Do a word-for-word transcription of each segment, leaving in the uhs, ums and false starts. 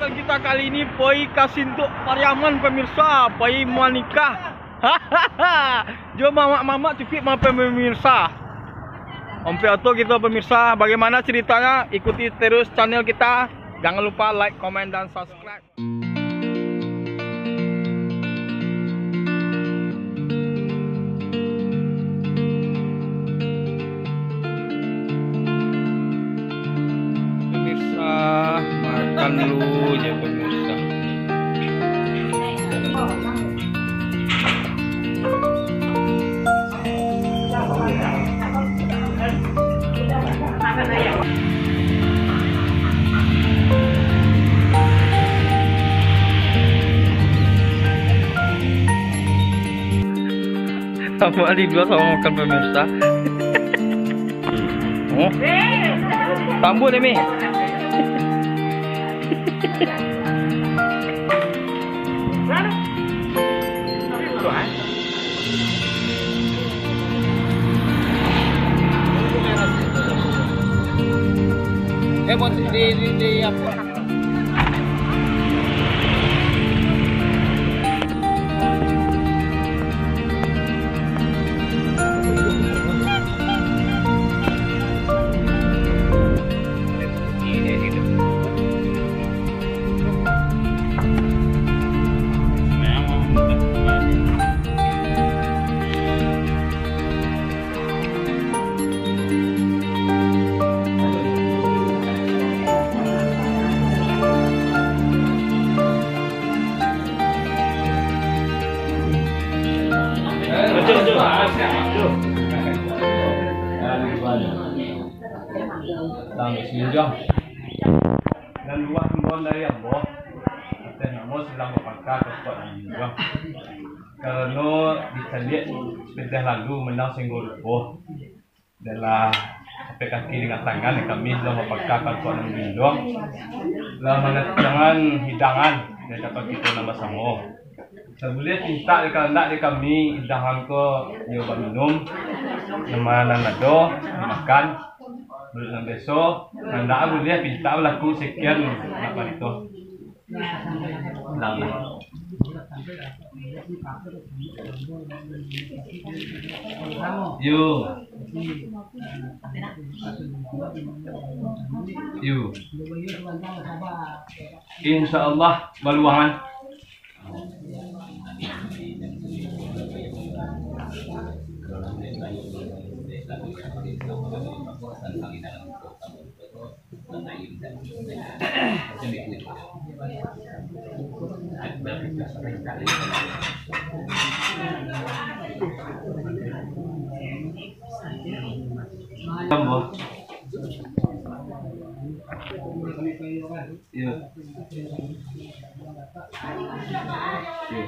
Kita kali ini pai ka Sintuak Pariaman, pemirsa, pai manikah. Jo mamak-mamak cukuik mah, pemirsa. Sampai atau kita, pemirsa, bagaimana ceritanya? Ikuti terus channel kita. Jangan lupa like, comment, dan subscribe. Pemirsa, makan dulu ya, pemirsa. Apa di dua sama makan, pemirsa? Oh. Tambun ni, Mi. Eh, buat di, di, di apa? Nan luwah imbauan dari ambo, ateh namo silang bapangka ka sukuak nan manjunjuang. Karano dicaliak sipindah lalu mandang sainggo lupo. Dah lah capek kaki dengah tangan, kami silang bapangka ka sukuak nan manjunjuang. Lah mandatangan hidangan dari tampek kito nan basamo. Sabuliah pintak di kandak di kami, hidangan ko yo baminum, nan ma nan ado, dimakan. Nan biaso, nan ndak buliah pintak balaku, sekian nak barito. Yo. Yo. Insya Allah, baluangan. Tambah. Iya. Iya.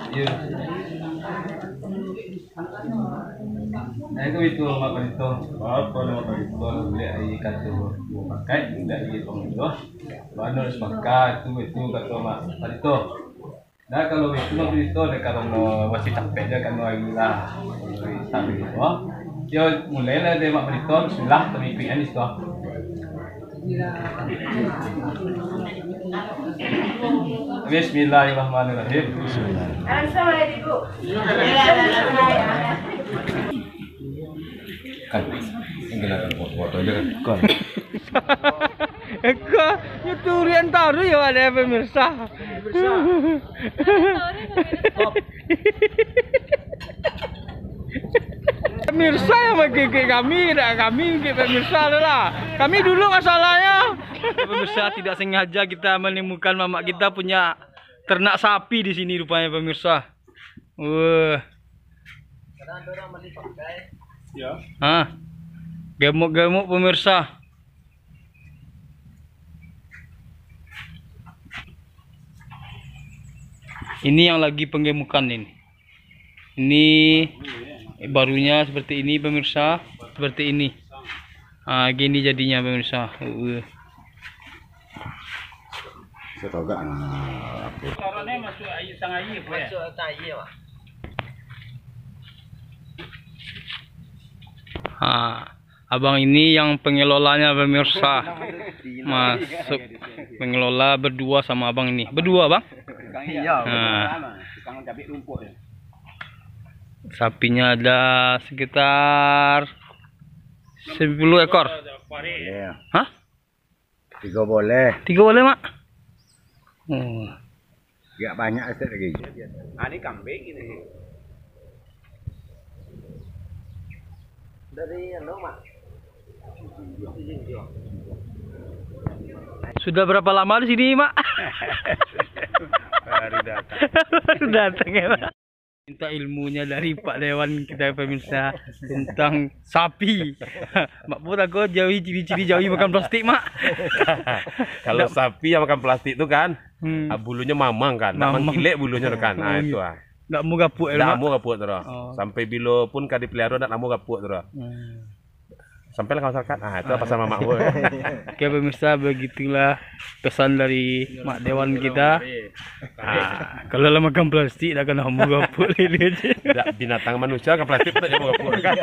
Iya. Nah, itu, itu, Mak Palito. Apa nama Palito? Boleh ai kato dua pakai, indak ai pangaduah. Bano sepakat, itu, itu kato Mak Palito. Nah, kalau itu mah barito dek, kalau masih capek je kan hari lah. Tapi itu, yo, mulailah dek Mak Barito, bismillah, kami ikuikan di situ. Bismillahirrahmanirrahim. Bismillah. Kan, ini lah foto-foto aja kan. Kan. Eko, nyo turian taruih yo ado pemirsa. Pemirsa. Pemirsa yang mangkikik kami, dak kami mangkikik pemirsa tu lah. Kami dulu masalahnya. Pemirsa, tidak sengaja kita menemukan mamak kita punya ternak sapi di sini rupanya, pemirsa. Wah. Ya. Ah. Gemuk-gemuk, pemirsa. Ini yang lagi penggemukan ini. Ini barunya seperti ini, pemirsa. Seperti ini. Ah, gini jadinya, pemirsa. Uh. Saya tahu gak, ah, apa? Suaranya masuk air, sang air, apa ya? Masuk sang air, Pak. Ah, abang ini yang pengelolanya, pemirsa. Masuk pengelola berdua sama abang ini. Berdua, Bang? Iya. Ah. Sapinya ada sekitar sepuluh ekor. Iya. Hah? Tigo boleh. Tigo boleh, Mak? Oh. Agak banyak sikit lagi. Ah, ini kambing ini. Dari anu, Mak. Sudah berapa lama di sini, Mak? Baru datang. Baru datang, ya, Mak? Minta ilmunya dari Pak Dewan kita, pemirsa, tentang sapi. Mak Pur, aku jauhi ciri-ciri jauhi makan plastik, Mak. Kalau sapi yang makan plastik tu kan, hmm, ah, bulunya mamang kan, nak mangkilek bulunya tu kan. Ah, itu ah. Ndak mau gapuak, ndak mau gapuak tu doh. Oh. Sampai bilo pun ka dipelihara, ndak mau gapuak tu doh. Hmm. Sampailah ka masyarakat. Ah, itu pesan mamak gua. Oke, pemirsa, begitulah pesan dari Mak Dewan kita. Ah, kalau lah makan plastik, dah kena hamu gapuak lagi aja. Dah binatang manusia makan plastik pun tak mau gapuak kan.